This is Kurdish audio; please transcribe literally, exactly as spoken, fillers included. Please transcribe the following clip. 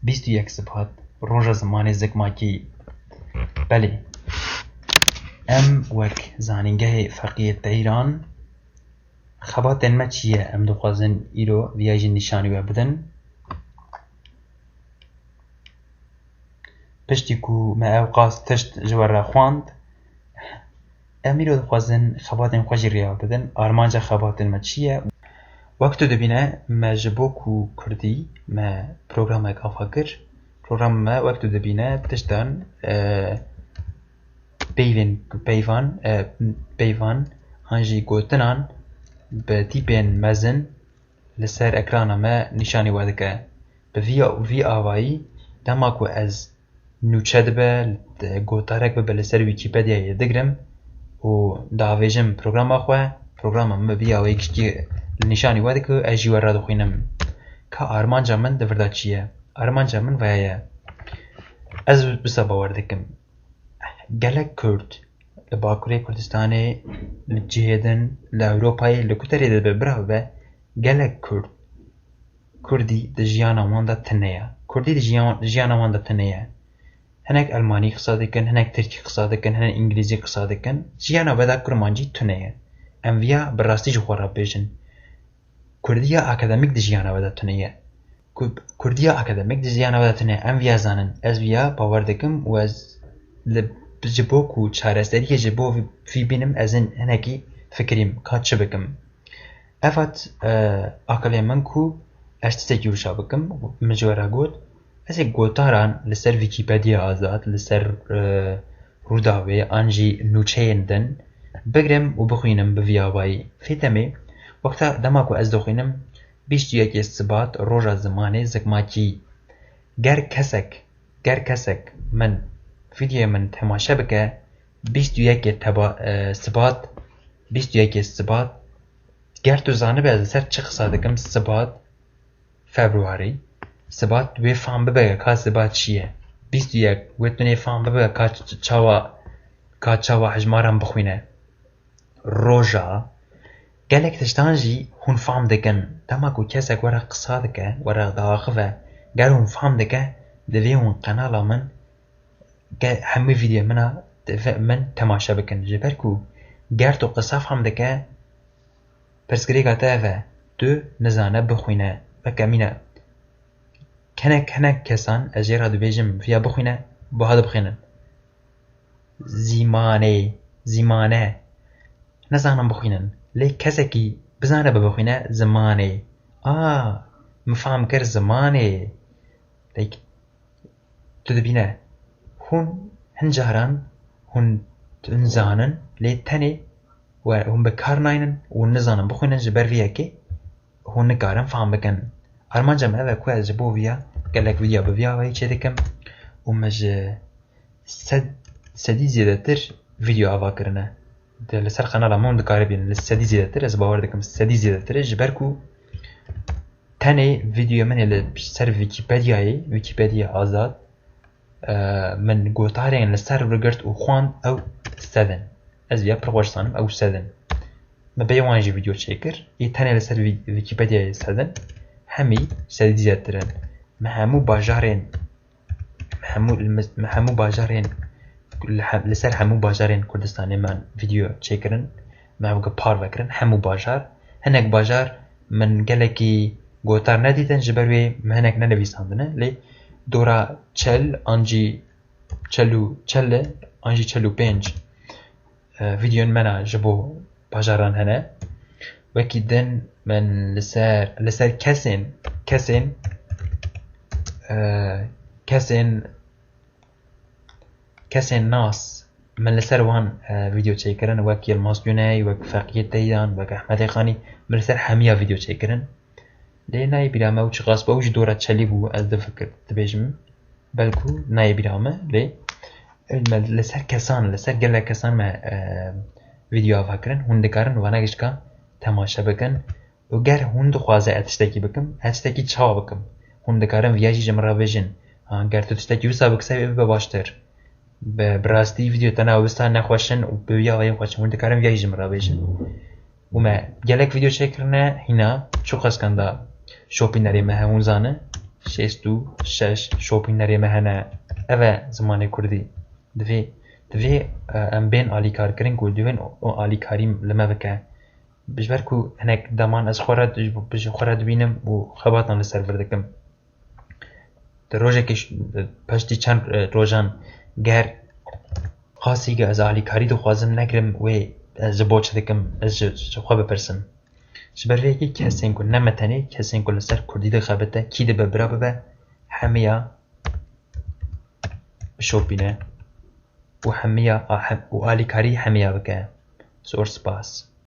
Bîst û yek Sibat, roja zimanê zikmakî. Belê, em wek zanîngehê Feqiyê Teyran xebatên me çi ye? Em dixwazin îro viya jî nîşanî we bidin. Piştî ku me ew qas tişt ji we re xwend, em îro dixwazin xebatên xwe jî rêya bidin. Armanca xebatên me çi ye? Wek tu dibîne, me ji bo ku kurdî me programek ava kir. Programa me wek tu dibîne tiştan, e, peyvên, peyvan, e, peyvan an jî gotinan bi tîpên mezin li ser ekrana me nîşanî we dike. Bi vî, vî avayî, dema ku ez nûçe dibe, gotarek bibe li ser Wîkîpediyayê digirim û diavêjim programa xwe, programa min bi vî awayî giştî li nîşanî we dike û ez jî we re dixwînim. Ka armanca min di vir de çi ye? Armanca min vaya ye. Ez wisa bawer dikim. Gelek Kurd li Bakurê Kurdistanê, li cihê din, li Ewropayê, li ku derê de be, bira bibe, gelek Kurd, Kurdî di jiyana wan de tune ye. Kurdî di jiyan-, jiyana wan de tune ye. Hinek Elmanî qisa dikin, hinek Tirkî qisa dikin, hinek Îngilîzî qisa dikin. Jiyana we de kurmancî tune ye. Em viya bi rastî ji xwe re bêjin. Kurdiya akademîk di jiyana we de tune ye. Ku-, Kurdiya akademîk di jiyana we de tune ye. Em viya zanin. Ez viya bawer dikim û ez li, ji bo ku çareseriyê ji bo vî, vî bînim, ez hin-, hinekî fikirîm ka çi bikim. Ev hat, e, aqilê min ku ez tiştekî wisa bikim, min ji we re got, ez ê gotaran li ser Wîkîpediya Azad, li ser, e, Rûdawê an jî nûçeyên din bigirim û bixwînim bi vî avayî. Fêtemê, wexta dema ku ez dixwînim, bîst û yekê Sibat, roja zimanê zikmakî. Ger kesek, ger kesek min, vîdyoyê min temaşe bike, bîst û yekê teba-, e, Sibat, bîst û yekê Sibat, ger tu zanibe ez li ser çi qisa dikim, Sibat, Februarî, Sibat wê fam bibe ka Sibat çi ye. Bîst û yek, wê tunê fam bibe ka ç-, ç-, çawa, ka çawa hejmaran bixwîne. Roja, gelek tiştan jî hûn fam dikin. Dema ku kesek were qisa dike, were diaxive, ger hûn fam dike, divê hûn qenala min, ge-, hemû vîdyoyê min a, divê min temaşe bikin. Ji ber ku ger tu qisa fam dike, pirsgirêka te ev e, tu nizane bixwîne, weke mîna. Hinek, hinek kesan, ez jê re dibêjim, viya bixwîne, buha dibixwînin. Zîmanê, zîmane. Nizanin bixwînin. Lê kesekî bizane bibixwîne zimanê. A, min fam kir zimanê. Lê tu dibîne. Hûn hin caran hûn, hûn zanin, lê tenê we hûn bi kar naynin û nizanin bixwînin, ji ber vê yekê hûn nikarin fam bikin. Armanca min ev e ku ez ji bo viya gelek vîdya bi vî awayî çêdikim û min ji sed, sedî zêdetir vîdyo ava kirine. De li ser qenala min hûn dikaribînin li sedî zêdetir, ez bawer dikim sedî zêdetir e, ji ber ku tenê vîdyoyê min ê li ser Wîkîpediyayê, Wîkîpediya Azad, e, min gotarên li ser bigirt û xwend, ew sed in. Ez viya pir xweş zanim, ew sed in. Me bê wan jî vîdyo çêkir. Ê tenê li ser Wî-, Wîkîpediyayê sed in, hemî sedî zêdetir in. Me hemû bajarên, me hemû, me hemû bajarên, li he-, li ser hemû bajarên Kurdistanê me vîdyo çêkirin. Me ew gi parve kirin, hemû bajar. Hinek bajar min gelekî gotar nedîtin, ji ber wê min hinek nenivîsandine. Lê dora çel an jî çel û çel e, an jî çel û pênc, e, vîdyoyên me ne ji bo bajaran hene. Wekî din min li ser, li ser kesên, kesên, e, kesên, kesên nas, min li ser wan, e, vîdyo çêkirin, wek Yilmaz Güney, wek Feqiyê Teyran, wek Ehmedê Xanî, min li ser hemiya vîdyo çêkirin. Lê nayê bîra me ew çiqas bû, ew ji dora çelî bû, ez difikir, dibêjim. Belkû nayê bîra me, lê me li ser kesan, li ser gelek kesan me, e, vîdyo ava kirin. Hûn dikarin vana gişka temaşe bikin. Û ger hûn dixwaze ez tiştekî bikim, ez tiştekî çawa bikim? Hûn dikarin viya jî ji min re bêjin. Ha, ger tu tiştekî wisa bikise, wê bibe baştir. Bi, bi rastî vîdyo te ne wisa ne xweş in û bi vî awayî xweş in. Hûn dikarin viya jî ji min re bêjin. Û me gelek vîdyo çêkirine, hîna çiqas kanda şopînerê me hemû zane. Şêst û şeş şopînerê me hene. Ev e zimanê kurdî. Divê, divê e, em bên alîkarkirin ku divên o, o alîkarî li me bike. Ji ber ku hinek deman ez xwe re, ji xwe re dibînim û xebatan li ser vir dikim. Di rojekê ş-, paştî çend e, rojan ger qasî ku ez alîkarî dixwazim negirim wê ez ji bo çi dikim, ez ji, ji xwe bipirsim. Ji ber vê yekê kesên ku ne me tenê, kesên ku li ser kurdî dixebite, kî dibe bira bibe, hemiya bişopîne û hemiya a-, hem-, û alîkarî hemiya bike. Zor spas.